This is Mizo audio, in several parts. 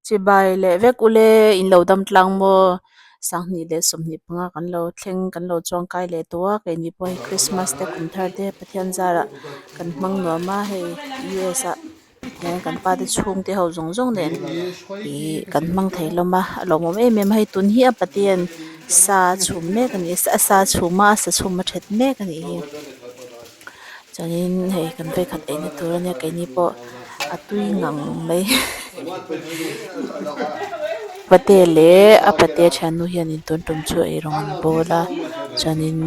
Chibai leh vek ule in lo dam tlang maw 2025 kan lo thleng kan lo chuang kai leh tawh a keini pawh hei Christmas te kum thar te Pathian zarah kan hmang nuam a hei US ah hian kan pa te chhung te ho zawng zawng nen ihh kan hmang thei hlawm a a lawmawm em em a hei tun hi a patea'n sa a chhum mek a ni a sa a chhum a a sa chhum a that mek a nih hi chuanin hei kan vawikhat eina tur ania keini pawh a tui ngang mai pate leh a pate thiannu hianin tun tum chu eirawng an bawl a chuanin.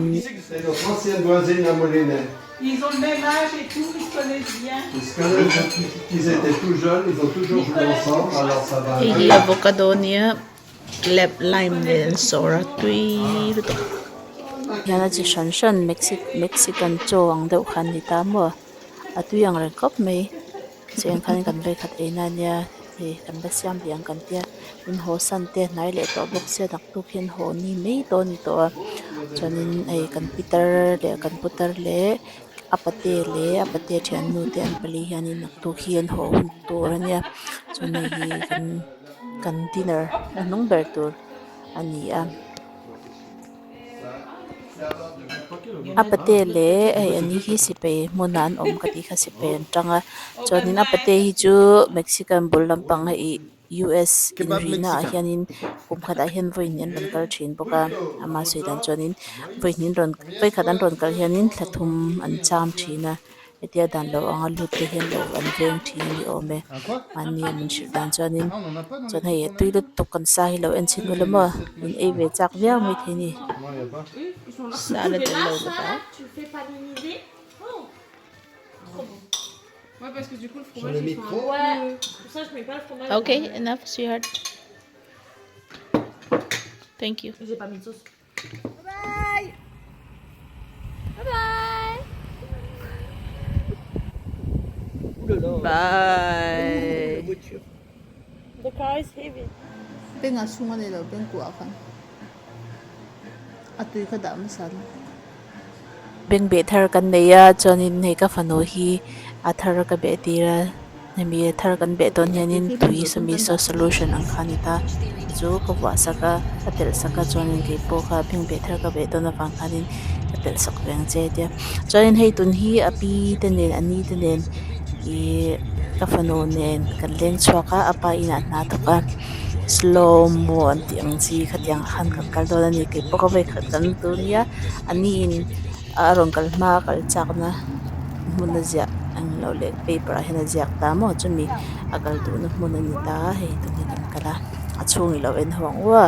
Hei hi avocado ania lep lime nen an sawr a tui lutuk hian a chi hran hran mexican chaw ang deuh kha an ni ta maw a tui ang reng khawp mai cheng khan kan vawikhat ei na ania hei kan la siam leh ang kan tia min haw san te a hnai leh tawh bawk sia naktuk hian haw ni mai dawn a ni tawh a chuanin hei kan pitar leh kan putar leh a pate leh a pate thiannu te an pali hianin naktuk hi an haw hun tur a nia chuan hei hi kan. Kan dinner a hnung ber tur a ni a a pate leh hei an ni hi sipai hmunah an awm ka tih kha sipai an tang a chuanin a pate hi chu mexican bul lampang a ih US inrina ah hianin kum khatah hian vawi hnih an rawn kal thin bawk a ama sawi dan chuanin vawi hnih an rawn vawi khat an rawn kal hianin thla thum an cham thin a. Hetia dan lo anga lut te hian lo an veng thin a ni awm e mahni a min hrilh dan chuanin chuan hei a tui lutuk kan sa hi lo en chhin ula maw min ei ve chak viau mai thei a ni. Sa la tel lo bawk a. Okay enough sweetheart thank you. Bye bye. Bye. The car is heavy. Beng a chhung a ni lo beng kuah khan a tui kha dah hmasa lo. Beng beh thar kan nei a chuanin hei ka fanu hi a thar ka beh tir a. Hemi a thar kan beh dawn hianin tui sawmi saw solution ang kha a ni ta chu ka vuah sak a ka telh sak a chuanin keipawh kha beng thar ka beh dawn avang khanin ka telh sak ve ang che a tia chuanin hei tun hi a pi te nen a ni te nen ihh ka fanu nen kan leng chhuak a a pa inah hna a thawk a slow mo an tih ang chi khatiang khan kan kal dawn a ni keipawh ka vawikhat kan tur nia a ni in a rawn kal hma a kal chak na hmun a ziah ang loh leh paper ah hian a ziak ta maw chumi a kal duhna hmun a ni ta a hei tunge kan kal a a chhung ilo en ho ang u a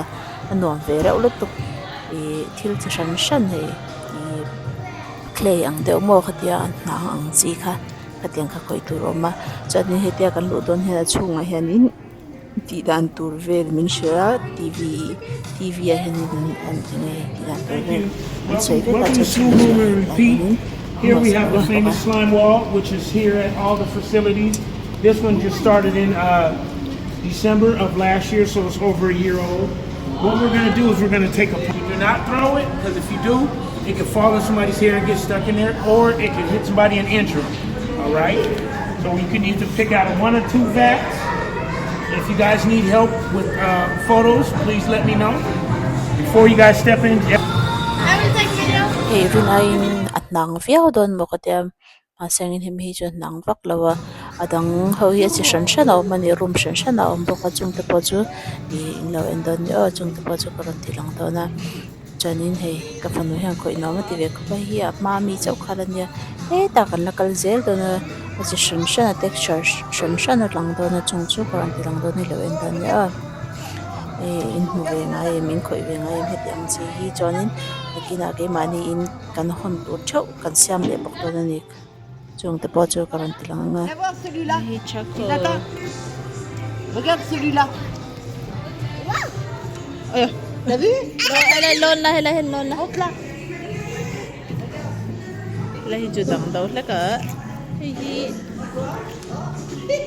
a nuam ve reuh lutuk ih thil chi hran hran hei ih clay ang deuh maw khatia a hnang ang chi kha khatiang kha khawih tur a awm a chuanin hetia kan luh dawn hian a chhungah hianin tih dan tur vel min hrilh a t v t v ah hianin an enge tih dan tur vel an sawi vek a Welcome to Slow Move and Repeat. Here we have the famous slime wall, which is here at all the facilities. This one just started in uh, December of last year, so it's over a year old. What we're gonna do is we're gonna take a, you do not throw it, because if you do, it could fall in somebody's hair and get stuck in there, or it could hit somebody and injure them, all right? So you can either pick out one or two vats. If you guys need help with uh, photos, please let me know. Before you guys step in, I will take video. Hei rinaiin a hnang viau dawn maw ka tia mahsengin hemi hi chu a hnang vak lo a a dang ho hi a chi hran hran a awm a ni room hran hran a awm bawk a chungte pawh chu ih in lo en dawn nia aw chungte pawh chu ka rawn ti lang dawn a chuanin hei ka fanu hian khawih nuam a ti ve khawp a hei hi a hma mi chauh kha la nia hetah kan la kal zel dawn a a chi hran hran a texture hran hran a lang dawn a chung chu ka rawn ti lang dawn a i lo en dawn nia aw ih in hmu ve ngai em in khawih ve ngai em heti ang chi hi chuanin nakinah keimahni in kan hawn tur theuh kan siam leh bawk dawn a ni chung te pawh chu ka rawn ti lang ang a. Helai hi chu dang do hlek a hei hi hei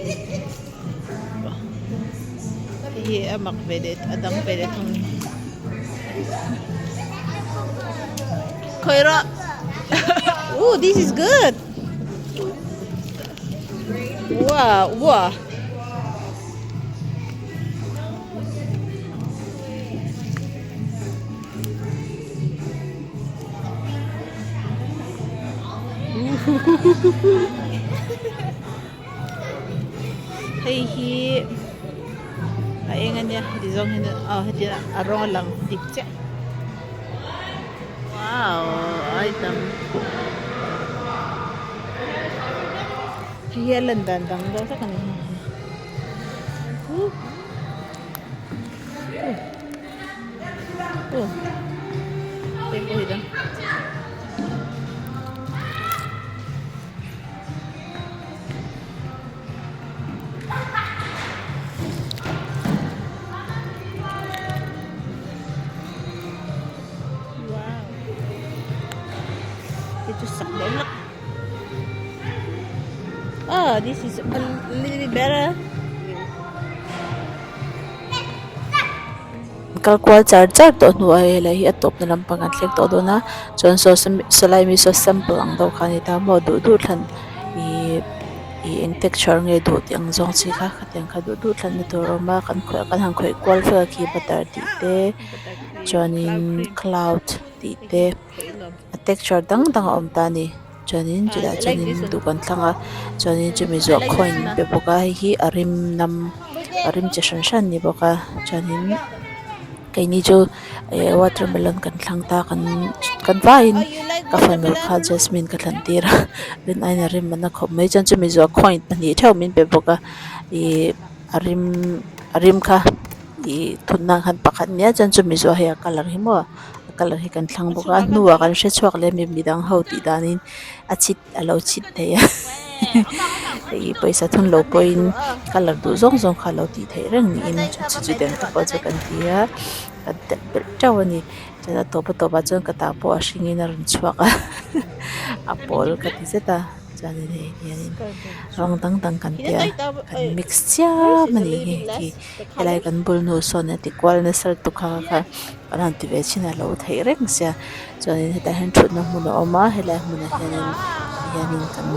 hi a mak ve leh a dang ve leh thung khawi rawh ooh this is good wow wow. Hei hi a eng ania heti zawng hian aw heti a rawng a lang dik chiah. Wow ai tam. Hei hi a lan dan dang deuh hlek a ni. Oh, this is a little bit better. Kal kual char char tawh hnuah hei helai hi a tawpna lampang an thleng tawh dawn a chuan saw sawlai mi saw sample ang deuh kha a ni ta maw duh duh thlan ihh ih eng texture nge duh tih ang zawng chi kha khatiang kha duh duh thlanna tur a awm a kan khawih kan han khawih kual vel khi butter tih te chuanin cloud tih te a texture dang dang a awm ta a ni. Chuanin chutah chuanin duh kan thlang a chuanin chumi zawh coin pe bawk a hei hi a rim nam a rim chi hran hran a ni bawk a chuanin keini chu eh watermelon kan thlang ta kan kan vaiin ka fanu kha jasmine ka thlan tir a rin aiin a rim a na khawp mai chuan chumi zawh coin pahnih theuh min pe bawk a ihh a rim a rim kha ihh thutna khan pakhat nia chuan chumi zawh hei a colour hi maw. A colour hi kan thlang bawk a a hnuah kan hre chhuak leh mi midang ho tih danin a chhit a lo chhit thei a hei pawisa thun lo pawhin colour duh zawng zawng kha a lo tih theih reng niin chu chu dang te pawh chu kan ti a kan telh belh teuh a ni chuan a tawp a tawpah chuan ka ta pawh a hringin a rawn chhuak a a pawl ka ti zet a. Chuanin hei hianin rawng dang dang kan tia kan mix chiam a nih hi khi helai kan bul nu sawn a ti kual nasa lutuk kha kha kan han ti ve chhin a lo theih reng sia chuanin hetah hian thutna hmun a awm a helai hmunah hianin hianin kan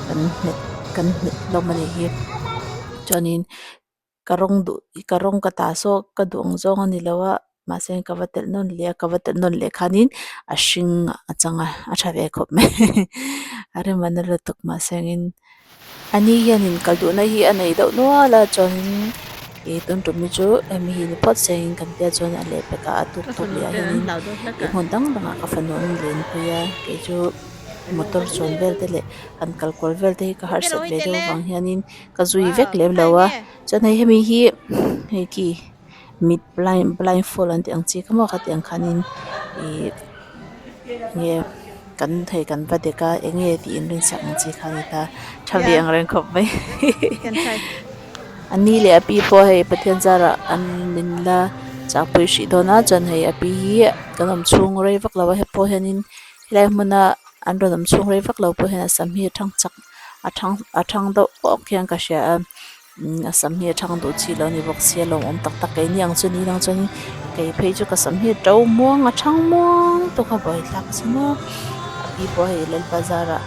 kan hmet kan hmet hlawm a nih hi chuanin. Ka rawng duh ka rawng ka tah saw ka duh ang zawng a ni lo a mahse ka va telh nawn leh a ka va telh nawn leh khanin a hring a chang a a tha ve khawp mai a rem a na lutuk mahse angin a ni hianin kal duhna hi a nei deuh nual a chuanin ih tun tum hi chu hemi hi ni phawt se in kan tia chuan a lehpekah a tuk tuk leh ah hianin ih hmun dang dangah ka fanu an len phei a kei chu motor chuan vel te leh han kal kual vel te hi ka harsat ve deuh avang hianin. Ka zui vek lem lo a chuan hei hemi hi hei khi mit blind blind fold an tih ang chi kha maw khatiang khanin ih nge kan thei kan va dek a eng nge tih inrinsak ang chi kha a ni ta tha ve ang reng khawp mai a ni leh a pi pawh hei Pathian zarah an min la chahpui hrih dawn a chuan hei a pi hi kan awm chhung rei vak lo a hepawh hianin helai hmuna an rawn awm chhung rei vak lo pawh hian a sam hi a thang chak. A thang a thang deuh awk hian ka hria a umm a sam hi a thang duh chi lo a ni bawk sia lawmawm tak tak keini ang chu ni dang chuan kei phei chu ka sam hi a to muang a thang muang tawk a buaithlak chu maw a pi pawh hei Lalpa zarah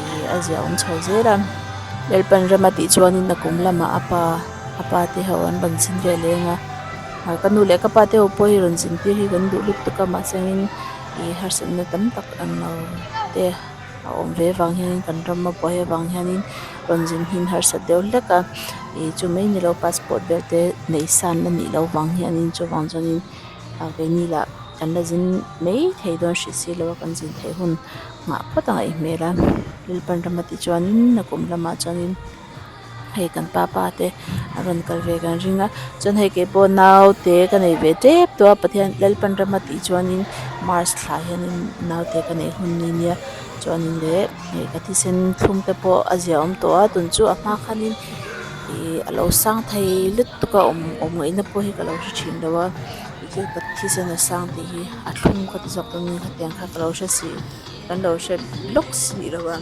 ih a ziahawm chho zel a Lalpan rama tih chuanin a kum lamah a pa a pa te ho an rawn zin ve leng a ah ka nu leh ka pa te ho pawh hi rawn zin tir hi kan duh lutuk a mahse angin ih harsatna tam tak an lo te. A awm ve vang hianin kan ram a buai avang hianin rawn zin hin harsat deuh hlek a ih chu mai ni lo passport vel te neih san a nih loh vang hianin chuvang chuanin ah keini lah kan la zin mai thei dawn hrih si lo a kan zin theih hun nghah phawt a ngaih hmel a Lalpan rama tih chuanin nakum lamah chuanin. Hei kan papa te a rawn kal ve kan ring a chuan hei kei pawh naute ka nei ve tep tawh a Pathian Lalpan rama tih chuanin march thla hianin naute ka neih hun ni nia chuanin leh hei ka thisen thlum te pawh a zia awm tawh a tun chu a hma khanin ih a lo sang thei lutuk a awm awm ngaihna pawh hi ka lo hre thin lo a tikhian ka thisen a sang tih hi a thlum ka ti zawk dawn a hetiang kha ka lo hre si kan lo hre lawk si lo a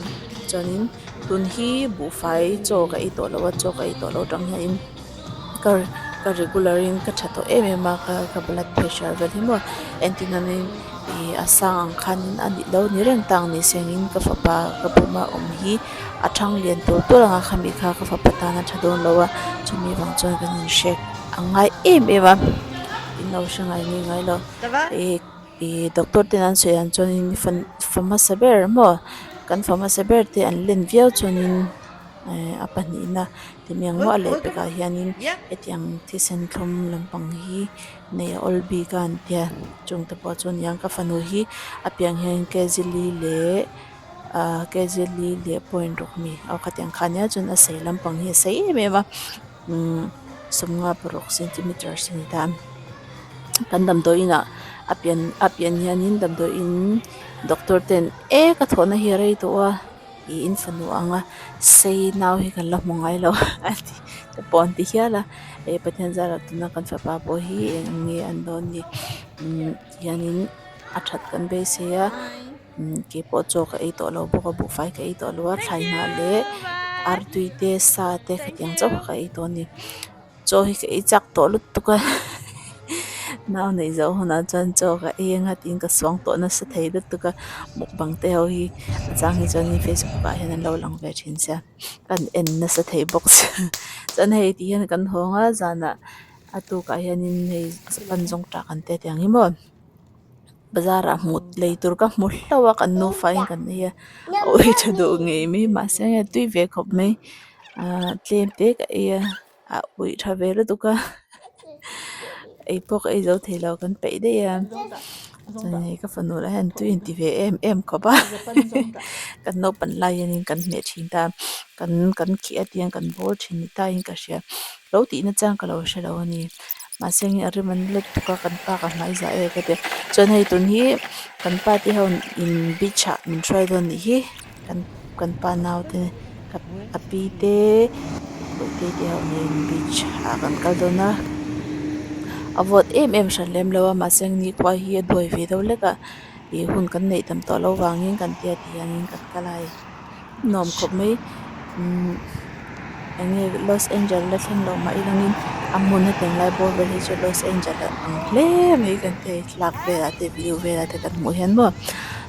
chuanin. Tun hi buhfai chaw ka ei tawh lo a chaw ka ei tawh loh atang hianin ka ka regular in ka tha tawh em em a ka ka blood pressure vel hi maw entir nanin ih a sang ang khanin a nih lo ni reng tang ni sengin ka fapa ka puma awm hi a thang lian tur tur ang a khami kha ka fapa tan a tha dawn lo a chumi vang chuan kan inhrek a ngai em em a in lo hre ngai nge ngai lo ih. Ih doctor ten an sawi ang chuanin fa fa hmasa ber maw. Kan fa hmasa ber te an len viau chuanin eh a pahnihna timi ang maw a lehpekah hianin hetiang thisen thlum lampang hi nei a awl bik a an tia chungte pawh chu aniang ka fanu hi a piang hian kg li leh ahh kg li leh point ruk mi aw khatiang kha ania chuan a sei lampang hi a sei em em a umm sawmnga paruk centimeters a ni ta kan damdawi inah a pian a pian hianin damdawi in doctor ten e ka thawhna hi a rei tawh a ih in fanu ang a sei nau hi kan la hmu ngai lo a ti te pawh an ti hial a eh Pathian zarah tuna kan fapa pawh hi eng nge an dawn ni umm tihianin a that kan beisei a. Umm keipawh chaw ka ei tawh lo bawk a buhfai ka ei tawh lo a thlai hnah leh artui te sa te khatiang chauh kha ka ei tawh a ni chaw hi ka ei chak tawh lutuk a nau neih zawh hunah chuan chaw ka ei anga tiin ka suang tawh nasa thei lutuk a mukbang te ho hi a chang hi chuan facebook ah hian an lo lang ve thin sia kan en nasa thei bawk sia chuan hei ti hian kan hawng a zanah a tukah hianin hei pan zawng tah kan tia tiang hi maw. Bazar ah hmuh lei tur ka hmu hlauh a kan nufa in kan ei a a ui tha duh ngei mai mahse a tui ve khawp mai ahh tlem te ka ei a a ui tha ve lutuk a ei pawh ka ei zo thei lo kan peih daih a chuan hei ka fanu lah hian tui an ti ve em em khawp a kan naupang lai hianin kan hmeh thin ta kan kan khih a tiang kan bawl thin ni ta in ka hria lo tih na chang ka lo hre lo a ni. Mahse hei a rem an let tuk a kan pa ka hmai zah e ka ti a chuan hei tun hi kan pa te ho in beach ah min hruai dawn nih hi kan kan pa nau te a pi te bawihtei te ho nen beach ah kan kal dawn a a vawt em em hran lem lo a mahse nikhua hi a duai ve deuh hlek a ih hun kan neih tam tawh loh vangin kan tia ti hianin kan kal a hei. Nuam khawp mai umm eng nge Los Angel la thleng loh mah ilangin a hmun hetiang lai bawr vel hi chu Los Angel a ang hle mai kan ti a thlalak velah te video velah te kan hmuh hian maw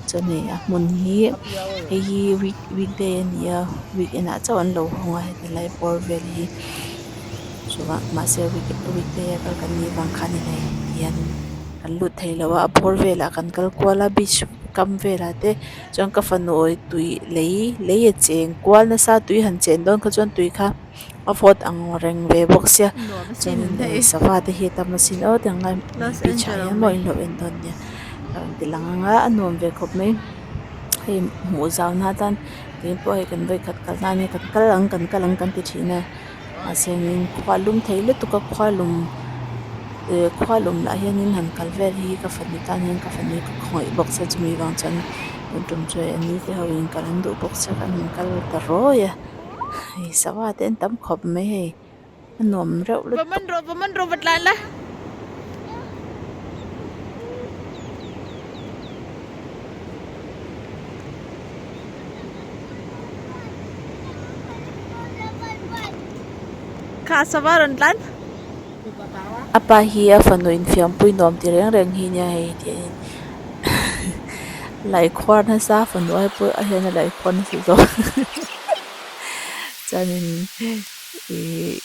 chuan hei a hmun hi hei hi week weekday a ni a weekend ah chauh an lo hawng a heti lai bawr vel hi chuvang mahse weekday a kal kan nih vang khan hei tihian kan lut thei lo a a bawr velah kan kal kual a beach kam velah te. Chuan ka fanu tui lei lei a cheng kual nasa tui han chen dawn kha chuan tui kha a vawt ang reng ve bawk sia chuanin hei sava te hi a tam asin aw tiang lai beach ah hian maw in lo en dawn nia ka rawn ti lang ang a a nuam ve khawp mai hei hmuh zau na atan kei pawh hei kan vawikhat kal na ania kan kal ang kan kal ang kan ti thin a mahse in khua lum thei lutuk a khua lum eh khua lum lah hianin han kal vel hi ka fanu tan hian ka fanu hi ka khawngaih bawk sia chumi vang chuan tun tum chu hei ani te ho in kal an duh bawk sia kan han kal ta rawi a hei sava te an tam khawp mai hei a nuam reuh lutuk. Kha sava rawn tlan. A pa hi a fanu infiampui nuam ti reng reng hi nia hei tihianin laikhuar nasa fanu ai pawh a hian a laikhuar nasa zawk chuanin ihh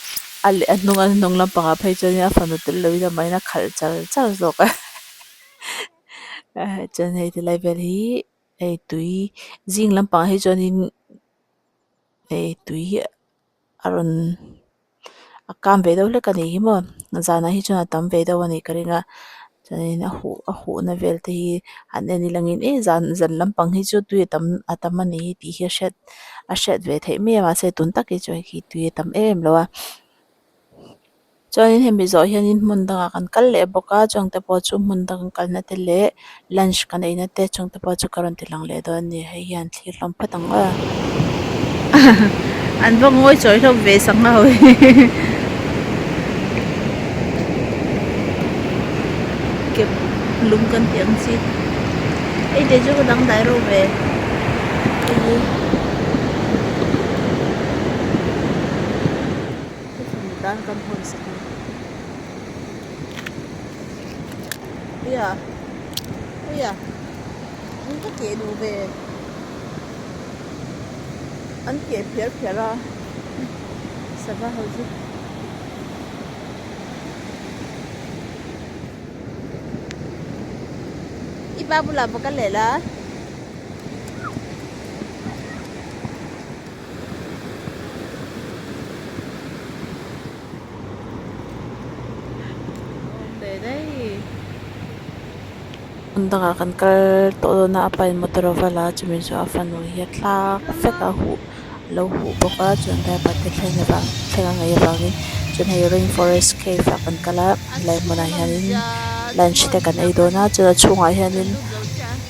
a leh a hnung a hnung lampangah phei chuanin a fanu tel loin amahin a khalh char char zawk a chuan hei tilai vel hi hei tui zing lampangah hi chuanin hei tui hi a rawn a kam ve deuh hlek a nih hi maw zanah hi chuan a tam ve deuh a nih ka ring a chuanin a huh a huhna vel te hi an en ilangin eh zan zan lampang hi chu tui a tam a tam a ni hi tih hi a hriat a hriat ve theih mai a mahse tun tak hi chuan khi tui a tam em em lo a. Chuanin hemi zawh hianin hmun dangah kan kal leh bawk a chungte pawh chu hmun dang kalna te leh lunch kan eina te chungte pawh chu ka rawn ti lang leh dawn a ni hei hian thlir hlawm phawt ang aw. An va ngawi chawi hlawm ve sangha ho hi. Kep lung kan tih ang chi. Hei te chu ka dangdai reuh ve. Hei hi. Tan kan hawn sak ang Uia Uia an ka keh duh ve an keh phiar phiar a sava ho chu. I pa bulah va kal leh la. leh daih. Hmun dangah kan kal tawh dawn a a pain motor a va la a chumi zawh a fanu hi a thlak vek a huh a lo huh bawk a chuan driver te thlen avang thlen a ngaih avangin chuan hei rainforest cave ah kan kal a helai hmunah hianin lunch te kan ei dawn a chuan a chhungah hianin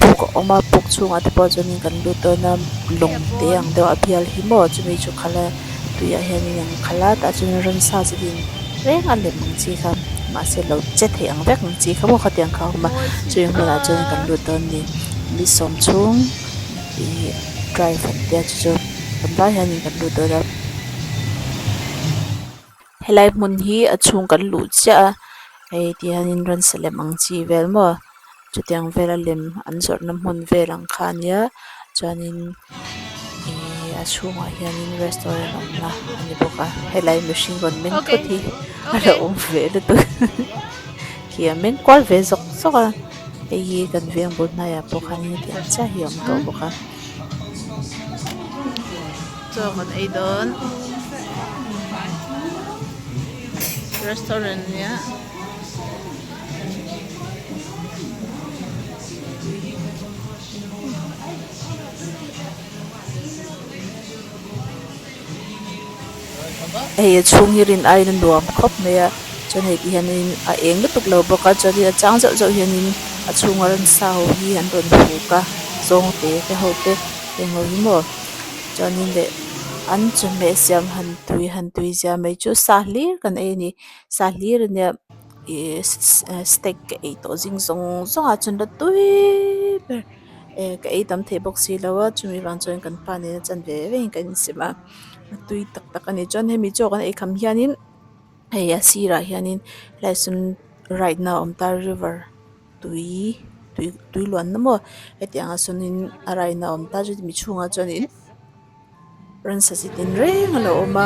puk a awm a puk chhungah te pawh chuanin kan lut dawn a lawng te ang deuh a bial hi maw chumi chu khalh a tuiah hianin an khalh a tah chuan ramsa chi tin reng a lem ang chi kha mahse lo che thei ang vek ang chi kha maw khatiang kha a awm a chumi hmunah chuan kan lut dawn a ni ni sawm chhung ihh drive an tia chu chu kan vai hianin kan lut dawn a. Helai hmun hi a chhung kan luh chiah a hei ti hianin ransa lem ang chi vel maw chutiang vela lem an zawrhna hmun vel ang kha a nia chuanin ihh a chhungah hianin restaurant awmna a ni bawk a helai mihring rawn meng thut hi a lo awm ve lutuk khi a meng kual ve zawk zawk a hei hi kan veng bul hnaiah pawh khanin hetiang chiah hi a awm tawh bawk a. Chaw kan ei dawn restaurant nia. Hei a chhung hi rin aiin a nuam khawp mai a chuan hei ti hianin a eng lutuk lo bawk a chuanin a chang zeuh zeuh hianin a chhunga ramsa ho hi an rawn huk a zawng te te ho te heng ho hi maw chuanin leh an chawhmeh siam han tui han tui zia mai chu sa hlir kan ei a ni sa hlir ania ihh steak ka ei tawh zing zawng zawng ah chuan la tui ber eh ka ei tam thei bawk si lo a chumi vang chuan kan pa nena chan ve ve in kan insem a a tui tak tak a ni chuan hemi chaw kan ei kham hianin hei a sirah hianin helai sawn ride na a awm ta river tui tui tui luanna maw hetiang ah sawnin a ride na a awm ta chutimi chhungah chuanin. Ransa chi tin reng a lo awm a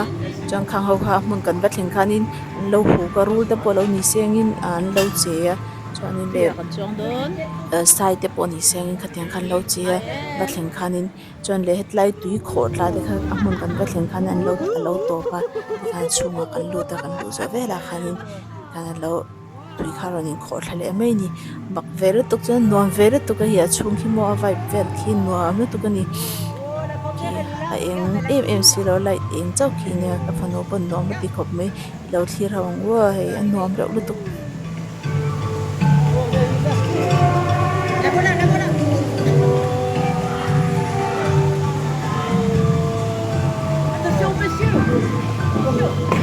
chuan khang ho kha a hmun kan va thleng khanin an lo huk a rul te pawh lo ni sengin an lo che a chuanin leh sai te pawh ni sengin khatiang khan an lo che a va thleng khanin chuan leh hetlai tui khawh tla te kha a hmun kan va thleng khan an lo a lo tawp a tikhan chhungah kan lut a kan luh zawh velah khanin khan a lo. Tui kha rawn inkhawh thla leh mai a ni mak ve lutuk chuan nuam ve lutuk a hi a chhung khi maw a vibe vel khi nuam lutuk a ni a eng em em si lo light eng chauh khi nia ka fanu pawn nuam a ti khawp mai i lo thlir ho ang u a hei a nuam reuh lutuk.